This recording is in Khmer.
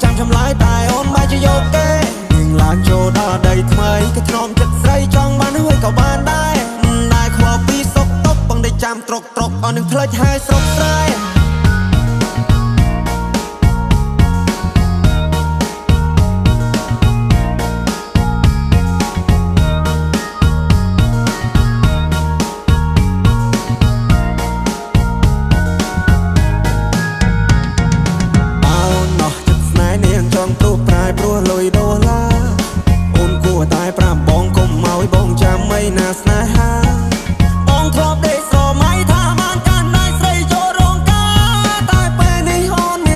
ចាំចម្លើយតែអូនបែរជាយកគេនាងឡើងចូលដល់ដីថ្មីគេធ្នមចិត្តស្រីចង់បានហើយក៏បានដែរដែរខ្វល់ពីសុកតុកបងដេកចាំត្រុកត្រុកអស់នឹងផ្លេចហើយ។